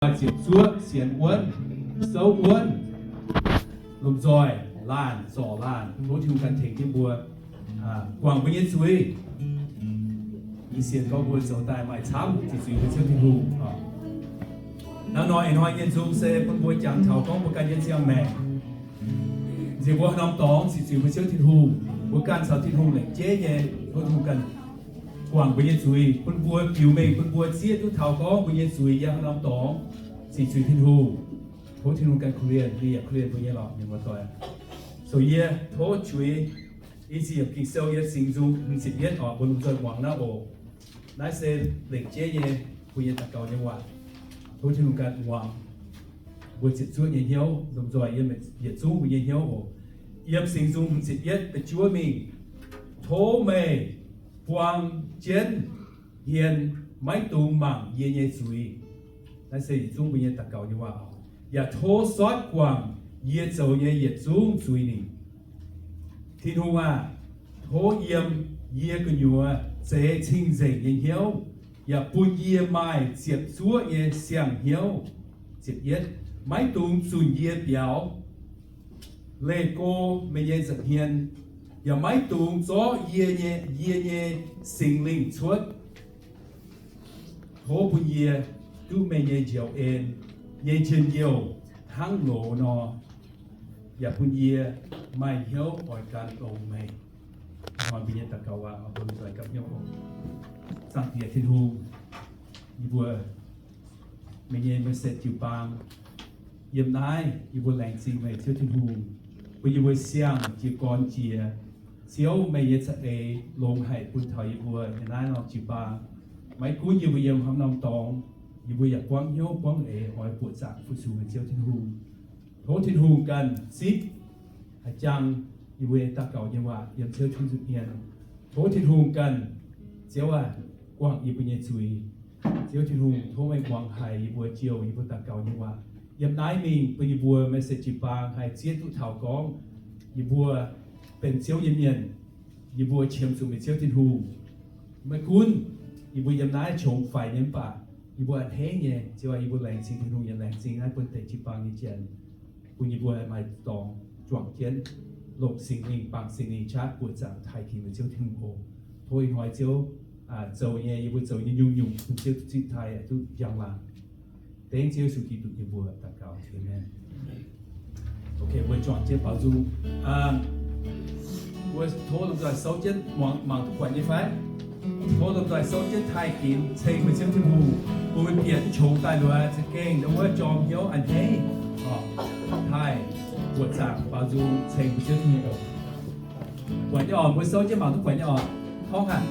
ziepc zuoqv, sienx wuonv, souv wuonv, lomh nzoih laanh, zorc laanh, tov Tin-Hungh ganh tengx jienv mbuo, guangc mbuo nyei zuiz. Ih sienx gorngv mbuo zoux daaih maaih camv zuqc zuiz mbuo Ziouv Tin-Hungh. Hnangv nor ih hnoi nyei nzung se bun mbuo jangx taux gorngv mbuo ganh nyei ziangh maengc, nziex mbuo haaix norm dorngx ziqc zuiz mbuo Ziouv Tin-Hungh, mbuo ganh caux Tin-Hungh lengc jeiv nyei, tov Tin-Hungh ganh guangc mbuo nyei zuiz, bun mbuo biux mengh, bun mbuo zieqv duqv taux gorngv mbuo nyei zuiz yiem haaix norm dorngx ziqc zuiz Tin-Hungh. Tov Tin-Hungh ganh korv-lienh, ninh yaac korv-lienh mbuo nyei lorqc, mienh muoz-doic. So yie tov juix i ziex yiemc Ging-Sou yiem Singx Nzung hmz ziepc yietv oc, mbuo lomh nzoih muangx naaiv oc. Naaiv se lengc jeiv nyei mbuo nyei daux gaux nyei waac. Tov Tin-Hungh ganh muangx mbuo ziepc zuoqv nyei hnyouv, lomh nzoih yiem yietc zungv mbuo nyei hnyouv oc. Yiem Singx Nzung hmz ziepc yietv da'juov mingh, tov meih buang jienv hmien, maiv dungx mangc yie nyei zuiz. Naaiv se yietc zungv mbuo nyei daux gaux nyei waac oc. Yaac tov sortv guangc yie zoux nyei yietc zungv zuiz mingh. Tin-Hungh aah, tov yiem yie gu'nyuoz zeix cing-nzengc nyei hnyouv, yaac bun yie maaih ziepc zuoqv nyei siang-hnyouv. Ziepc yietv, maiv dungx zunc yie biaux, leih go meih nyei nza'hmien, yaac maiv dungx zorqv yie nyei, yie nyei Singx Lingh cuotv. Tov bun yie duqv meih nyei njoux en nyei njien-youh hnangv loz nor, yaac bun yie maaih hnyouv oix gan longx meih. Hnoi mbuo nyei daux gaux waac, mbuo lomh nzoih gapv hnyouv oc. Zaangc Diex Tin-Hungh, yie mbuo meih nyei message jiu-baang, yiem naaiv yie mbuo laengz zingh meih Ziouv Tin-Hungh, bun yie mbuo siang jiez gorn jiex Ziouv meih nyei za'eix longx haic bun taux yie mbuo nyei naaiv norm jiu-baang. Maiv gunv yie mbuo yiem haaix norm dorngx, yie mbuo yaac buangv hnyouv buangv eix oix buoqc zaangc fu-sux meih Ziouv Tin-Hungh. Tov Tin-Hungh ganh zipv, haih jang yie mbuo nyei daux gaux nyei waac yiem Ziouv Tin-Hungh nza'hmien. Tov Tin-Hungh ganh, Ziouv aah, guangc yie mbuo nyei zuiz. Ziouv Tin-Hungh, tov meih muangx haic yie mbuo jouh, yie mbuo daux gaux nyei waac. Yiem naaiv mingh bun yie mbuo message jiu-baang haih zieqv duqv taux gorngv yie mbuo benx Ziouv nyei mienh, yie mbuo qiemx zuqc meih Ziouv Tin-Hungh. Maiv gunv yie mbuo yiem naaiv qongx faix nyei mv baac yie mbuo a'hneiv nyei. Ziouv aah, yie mbuo laengz zingh Tin-Hungh, yaac laengz zingh naaiv buonv deix jiu-baang nyei janx, bun yie mbuo maaih dorngx juangc jienv longc Singx Lingh, bangc Singx Lingh qaqv buoqc zaangc taaih ginx meih Ziouv Tin-Hungh oc. Tov ih hnoi Ziouv zoux nyei, yie mbuo zoux nyei nyungc-nyungc bun Ziouv duqv zipv taaih, duqv njang-laangc. Dengv Ziouv Yesu Giduc nyei mbuox daux gaux, aamen. Ok, mbuo juangc jienv baaux nzung. Mbuo tov lomh nzoih souv jienv, mangc duqv buatc nyei fai? Tov lomh nzoih souv jienv taaih ginx ceng meih Ziouv Tin-Hungh, bun meih bieqc mv qongx daaih luoqc za'gengh ndau wuov jorm hnyouv a'hneiv, taaih buoqc zaangc baaux nzung ceng meih Ziouv Tin-Hungh oc. Buatc nyei oc, mbuo souv jienv mangc duqv buatc nyei oc. Torngv haic.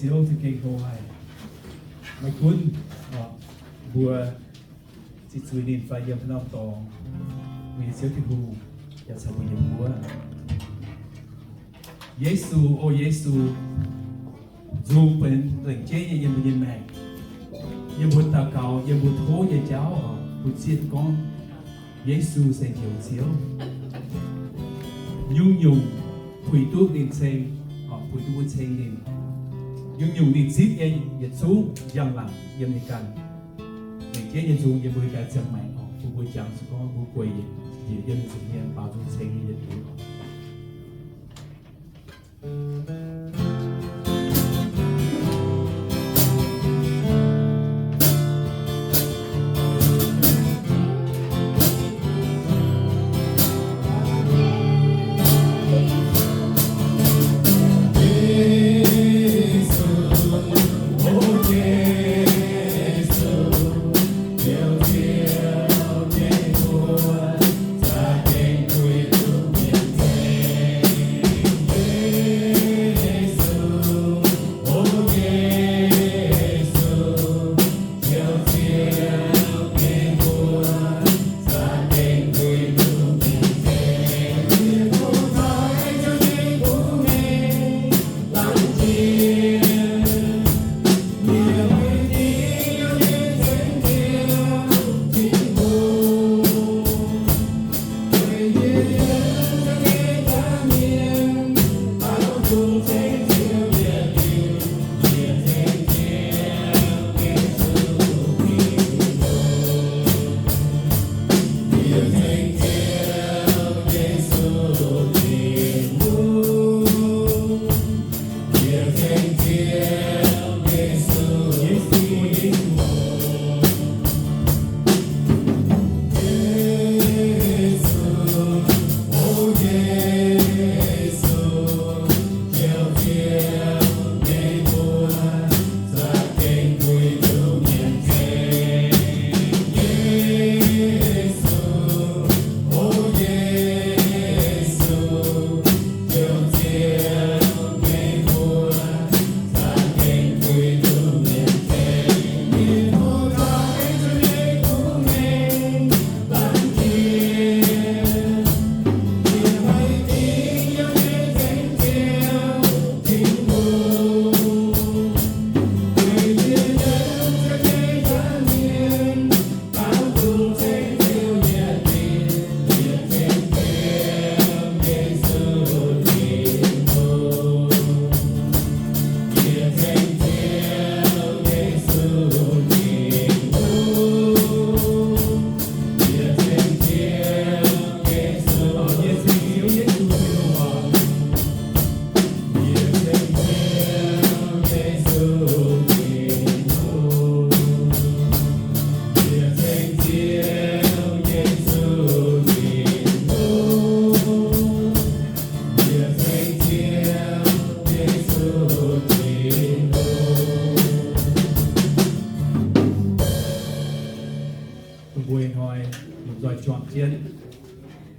Ziouv za'gengh hlo haic. Maiv gunv mbuo ziqc zuiz ninh fai yiem haaix norm dorngx, mbuo nyei Ziouv Tin-Hungh yaac caux mbuo yiem wuov. Yesu, o Yesu, nzung benx lengc jeiv nyei yiem mbuo nyei maengc. Yiem mbuo daux gaux, yiem mbuo tov nyei jauv, mbuo zieqv gorngv Yesu se njoux Ziouv. Nyungc-nyungc puix duqv ninh ceng, puix duqv mbuo ceng ninh. Nyungc-nyungc ninh zipv nyei yietc zungv njang-laangc yiem ninh ganh. Lengc jeiv nyei nzung yiem mbuo ganh ziangh maengc oc. Bun mbuo jangx zuqc gorngv mbuo gueic njiec yiem ninh nza'hmien baaux nzung ceng nyei yietc liuz. Bun mbuo ih hnoi lomh nzoih juangc jienv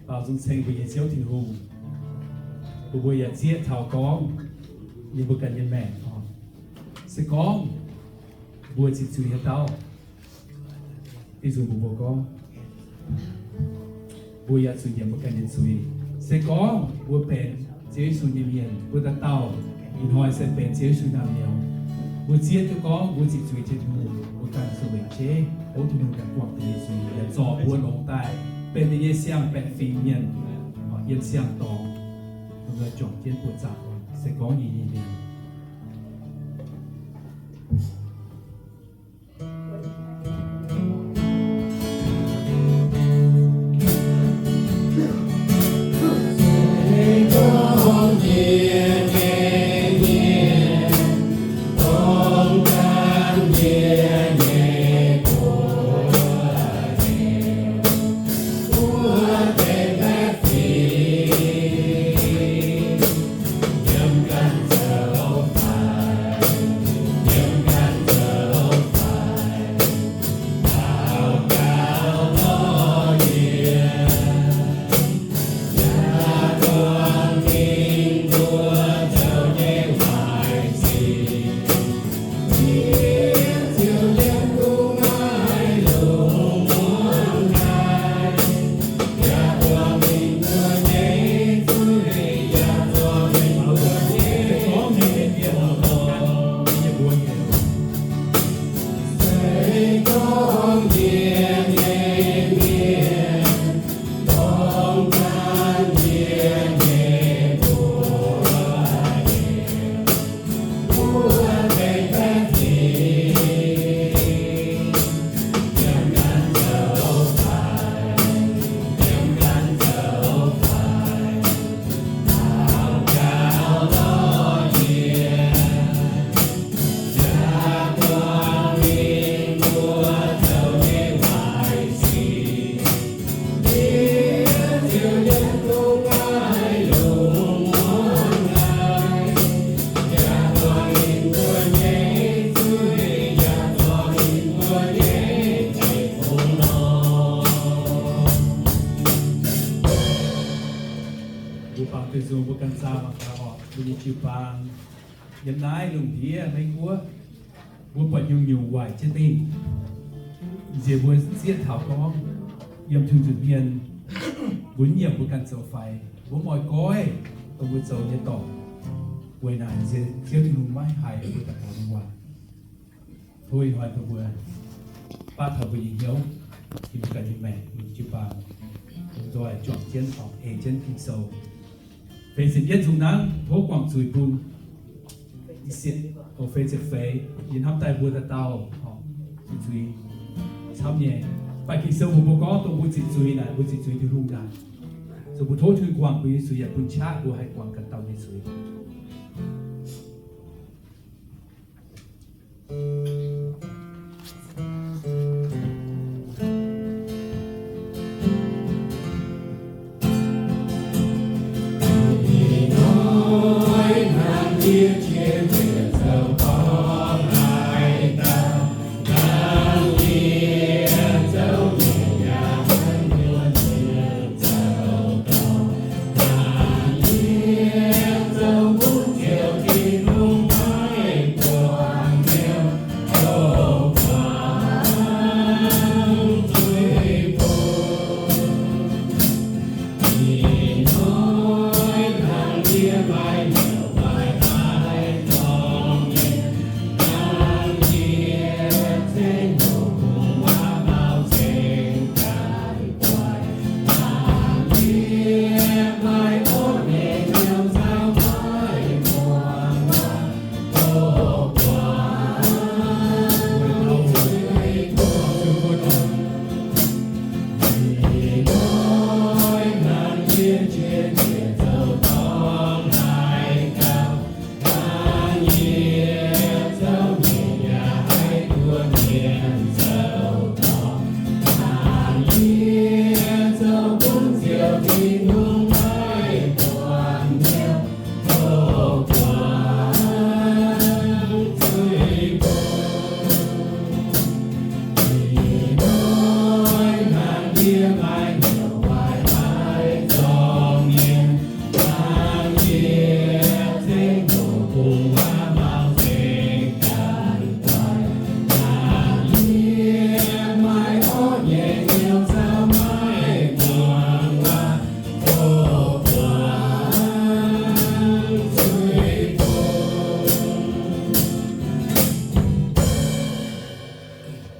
baaux nzung ceng mbuo nyei Ziouv Tin-Hungh. Bun mbuo yaac zieqv taux gorngv yiem mbuo ganh nyei maengc oc. Se gorngv mbuo ziqc zuiz haaix dauh, Yesu mbuox mbuo gorngv, mbuo yaac zuqc nyiemc mbuo ganh nyei zuiz. Se gorngv mbuo benx Ziouv Yesu nyei mienh, mbuo dauh dauh ih hnoi se benx Ziouv Yesu naamh nyouz. Mbuo zieqv duqv gorngv mbuo ziqc zuiz Tin-Hungh, mbuo ganh zuqc lengc jeiv tov Tin-Hungh ganh guangc deix nyei zuiz, yaac zorc mbuo longx daaih benx ninh nyei siang-baeqc fingx mienh, yiem siang-dorngx, juangc jienv buoqc zaangc, se gorngv yie nyei mienh. Mbuo baamz duih nzung mbuo ganh zaah mangc gaax orqc, mbuo nyei jiu-baang yiem naaiv lungh ndiev Meiv Guoqv, mbuo buatc nyungc-nyungc waaic jienv mingh. Nziex mbuo zieqv taux gorngv, yiem Tin-Hungh nzuih hmien, mbuo nyiemc mbuo ganh zoux faix, mbuo moix goiv dongh mbuo zoux nyei dorngc. Weic naaic nziex Ziouv Tin-Hungh maiv haiz mbuo daux gaux nyei waac. Tov ih hnoi bun mbuo baav taux mbuo nyei hnyouv, yiem mbuo ganh nyei maengc, mbuo nyei jiu-baang, lomh nzoih juangc jienv orqc, ei jienv Ging-Sou. Feix ziepc yietv nzung nangv, tov guangc zuiz bun. Feix ziepc feix, yie hnamv daaih mbuo dauh dauh zuiz-zuiz camv nyei. Mv baac Ging-Sou mbuox mbuo gorngv dongh mbuo zuiz-zuiz naaic, mbuo zuiz-zuiz Tin-Hungh naaic. Zoux mbuo tov Tin-Hungh guangc mbuo nyei zuiz yaac bun qaqv mbuo haih guangc ganh dauh nyei zuiz.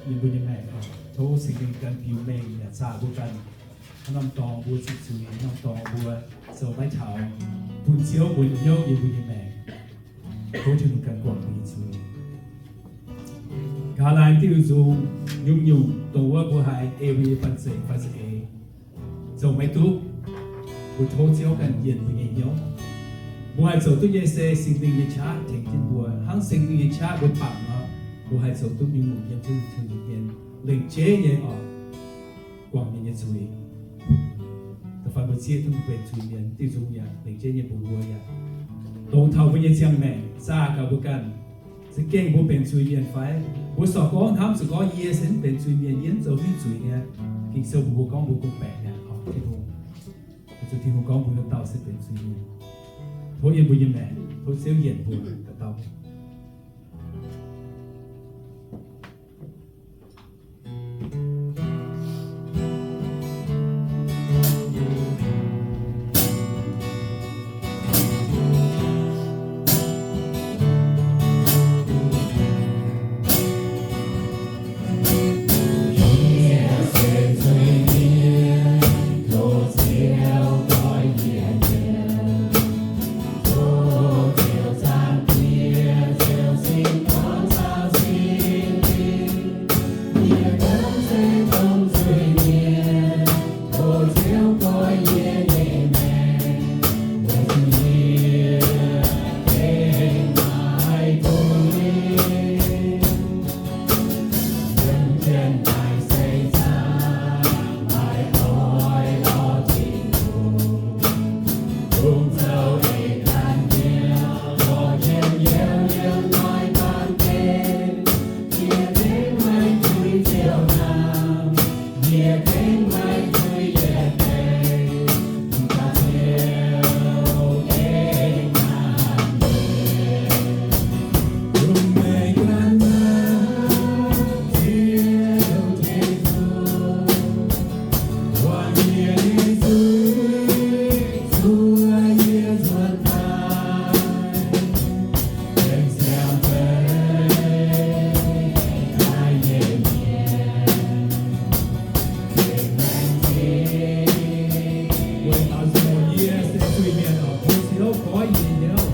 Yie mbuo nyei maengc, tov Singx Lingh ganh biux mengh yaac zaah mbuo ganh. Haaix norm dorngx mbuo zuiz-zuiz, haaix norm dorngx mbuo zoux maiv taux, bun Ziouv mbuo nyei hnyouv yiem mbuo nyei maengc. Tov Tin-Hungh ganh guangc mbuo nyei zuiz. Nqa'haav laai diuh nzung nyungc-nyungc dongh wuov mbuo haiz ei mbuo nyei banh zeic fai za'eix zoux maiv duqv, mbuo tov Ziouv ganh yienc mbuo nyei hnyouv. Mbuo haih zoux duqv nyei se Singx Lingh nyei qaqv tengx jienv mbuo. Hnangv Singx Lingh nyei qaqv mbuo bangc nor, mbuo haih zoux duqv nyungc-nyungc yiem Ziouv Tin-Hungh nyei hmien lengc jeiv nyei orqc, guangc ninh nyei zuiz. Da'faanh mbuo zieqv duqv benx zuiz-mienh, diuh nzung yaac lengc jeiv nyei mbuox mbuo yaac dongz taux mbuo nyei ziangh maengc zaah gaax mbuo ganh. Za'gengh mbuo benx zuiz-mienh fai? Mbuo sorc gorngv hnamv zuqc gorngv yie se mv benx zuiz-mienh, yie mv zoux hiuv zuiz nyei. Ging-Sou mbuox mbuo gorngv mbuo gong-baeqc mi'aqv, orqc, Tin-Hungh. Zuqc Tin-Hungh gorngv mbuo dauh se benx zuiz-mienh. Tov yiem mbuo nyei maengc, tov Ziouv yienc mbuo dauh dauh. Mienh oc, bun Ziouv goiv nyei hnyouv.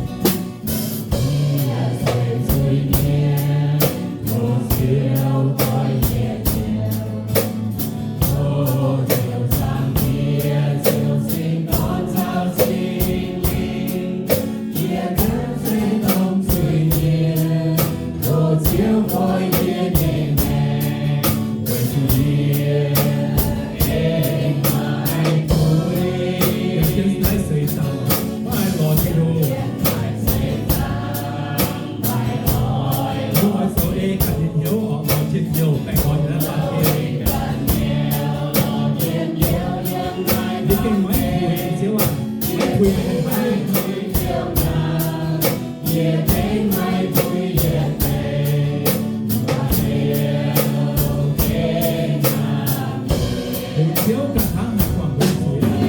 Hungh Ziouv ganh hnangv haaix guangc mbuo nyei zuiz.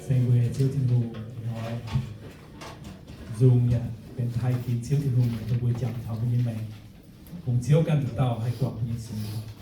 Seng mbuo nyei Ziouv Tin-Hungh, ih hnoi nzung yaac benx taaih ginx Ziouv Tin-Hungh, yaac dongh mbuo jangx taux mbuo nyei maengc. Hungh Ziouv ganh nduqc dauh haih guangc mbuo nyei zuiz.